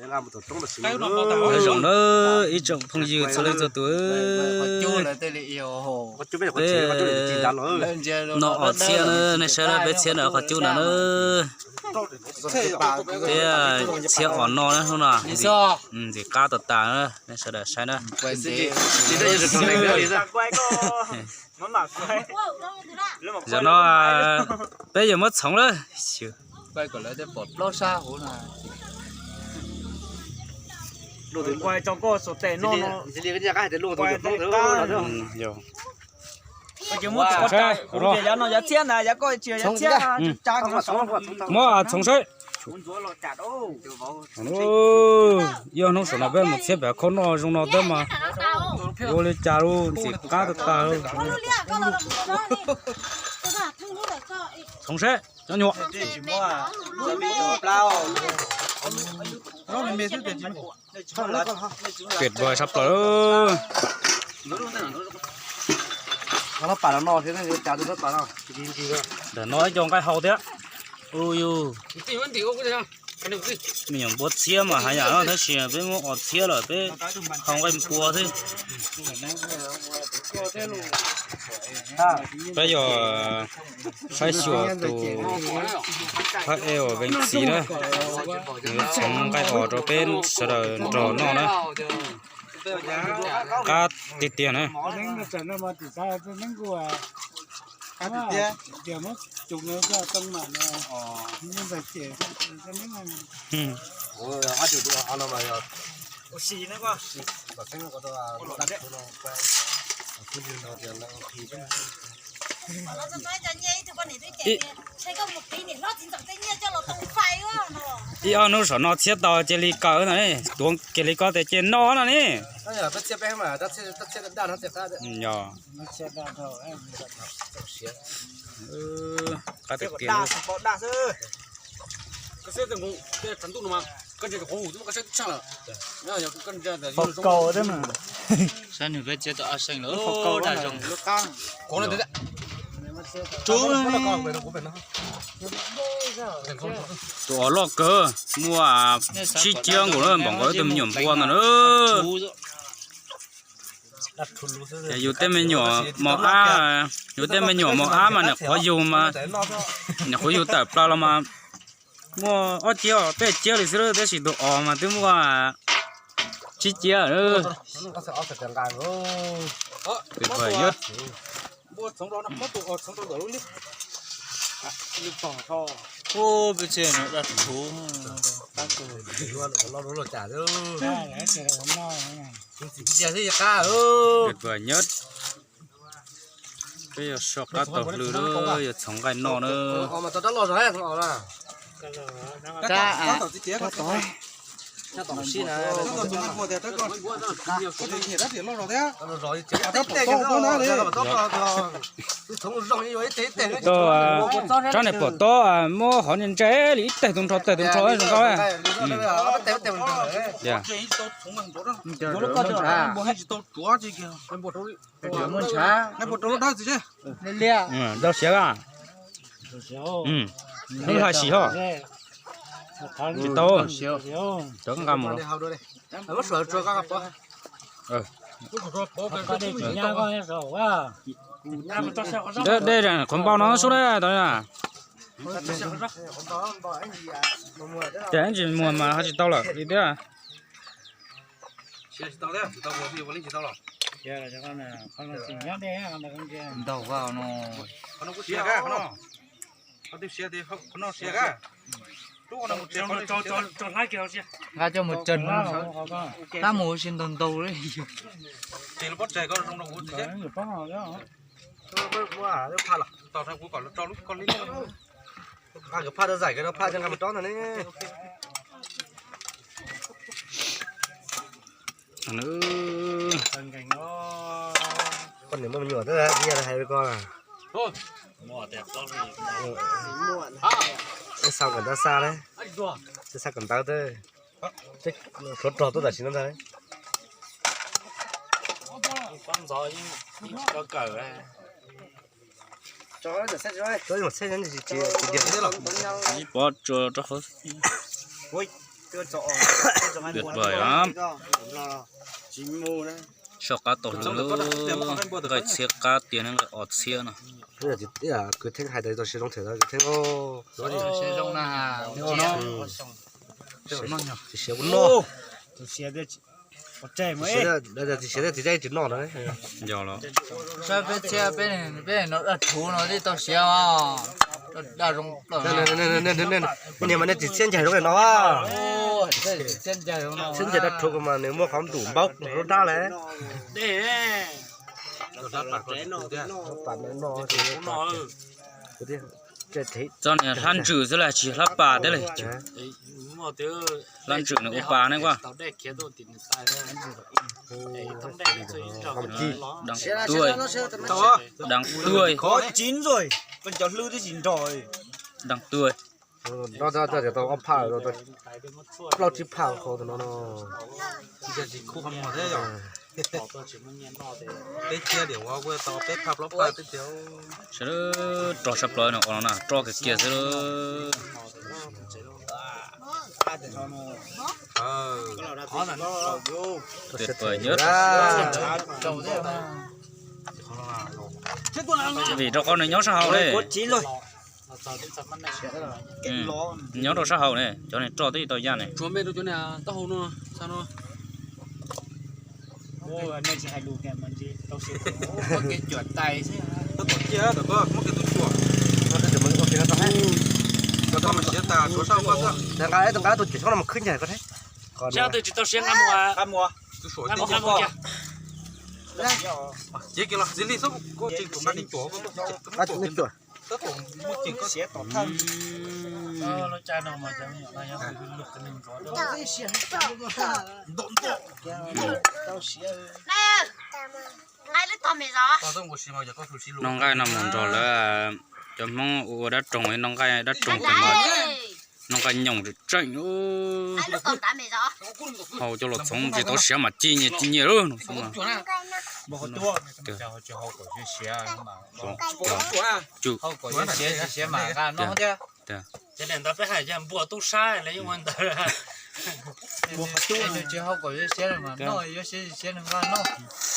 Nyob zoo nawb ib tsoom phooj ywg txhua leej txhua tus. Peb no os txhiab na, nej saib na, peb txhiab ntawm qhov cub no na. Peb txhiab os no na hnub no. Ntxim qab tag tag na, nej sawv daws saib na. Zaum no peb yuav muab txhoov lawm. Muab txhoov saib. Yog hnub saum no peb mus txhiab pem khau noj zoo no tab mas ua li cas los ntxim qab tag tag. Txhoov saib cov nyuam. Tuyệt vời sab plaws. Ntawm no ib co nqaij hau thiab. Ub yus, me nyuam npua txhiab mas haj yam no tab sis peb muab os txhiab lawm peb hau nqaij npua xwb. Peb yog saib xyuas tus phab ej uas Veev Txiv na, nws txhoov nqaij os rau peb sawv daws nrog noj na. Qab tiag tiag na. Ib ob hnub saum no txhiab tau cia li kaw na, tuav kiag li ko tes cia noj no ne. Yog. Qab tiag tiag. Saib nws peb txiav tau ab seej lawm, dag zoo. Tus os loj kawg, muaj tsib ciab nkaus na, npaum nkaus ib tug me nyuam npua ntawd na. Yus tej me nyuam mos ab, yus tej me nyuam mos ab mas nyuam qhuav yug mas, nyuam qhuav yug tawm plaws los mas muaj ob ciab peb ciab li xwb, tab sis tus os mas twb muaj tsib ciab. Tuyệt vời nhất. Peb yuav so qab tau hlwb lawm, yuav txhoov nqaij noj na. Tau, tsob niag pom tob muab hov ntse li ib teg tus nrho teg tus nrho zoo nkauj. Dau siav a. Hnub hais sim ho. Tsis tau. Cov nqa mus. Dej qhov npau no sub na tau na. Ces tsis muag mas ho tsis tau lawm li thiab. Nqa coj mus tsev, tab mus ua si ntau ntau li. Phaj tau zaim rau phaj coj nqa mus rau ntag ne. Koj niam muaj me nyuam twb hais li ko. Xa kom ntawd xa, xa kom ntawd, hluav rog tuaj tam sim no ntag. Pov tsuas rau hauv. Tuyệt vời lắm. Soj qab tau hlwb lub nqaij txhiab qab tiag ne, nqaij ob txhiab no. Kwv Theej hais tias tau siav zoo thiab, kwv Theej. Siav zoo na. Tsis siav kuv noj. Tsis siav tsis noj no. Yog los. Saib peb txhiab, peb no daj rhuv no twb tau siav os. Daj zoo plaws. Nej niam mas nej txiv txhiab ncaig zoo li no. Txiv txhiab ncaig daj rhuv mas nws muaj qhov ntuj npaub rau dab lawm. Txoj niag hlab ntswm xwb las tsis hlab pas thiab li. Hlab ntswm nws ua pas ne kuj. Dees tuaj, dees tuaj, dees tuaj. Plaub tsib phaj qhov no. Sawv daws roj sab plaws no, os no na, roj kiag kiag xwb. Tuyệt vời nhất. Vim rau qhov nws nyob sab hauv ne. Nyob rau sab hauv ne, cov niag roj twb tau yaj ne. Nqa tus cuam tshoob no mus khwb ncaig ko thiab. Sab twg tsis tau siav nqa mus, nqa mus, nqa mus. Noj nqaij no mus nrog lawv cov Hmoob ua dab roog, noj nqaij dab roog, noj nqaij nyoos tseem tseem. Hau coj los txhoov tsis tau siav mas ci nyias ci nyias lawm no xwb.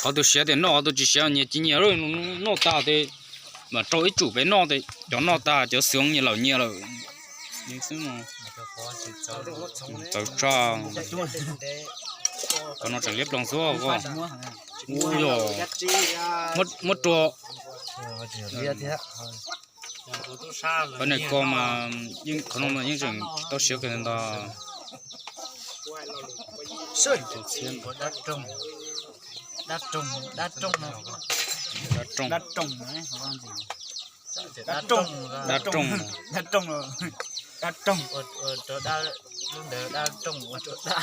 Qhov tus siav tias noj, qhov tus tsis siav nyias ci nyias lawm, noj tag tes mam rau ib tsum pem noj tes cov noj tag cov xwv nyias lawm nyias lawm. Txawv tshaj. Qhov no tseem liab ploog xwb koj. Ub yog muab rua. Qhov niag ko mas yeej, qhov no mas yeej tseem tau siav kawg ntag. Dab roog, dab roog, dab roog, dab roog, dab roog, dab roog, dab roog, ua rau dab, lub ntawd dab roog ua rau dab.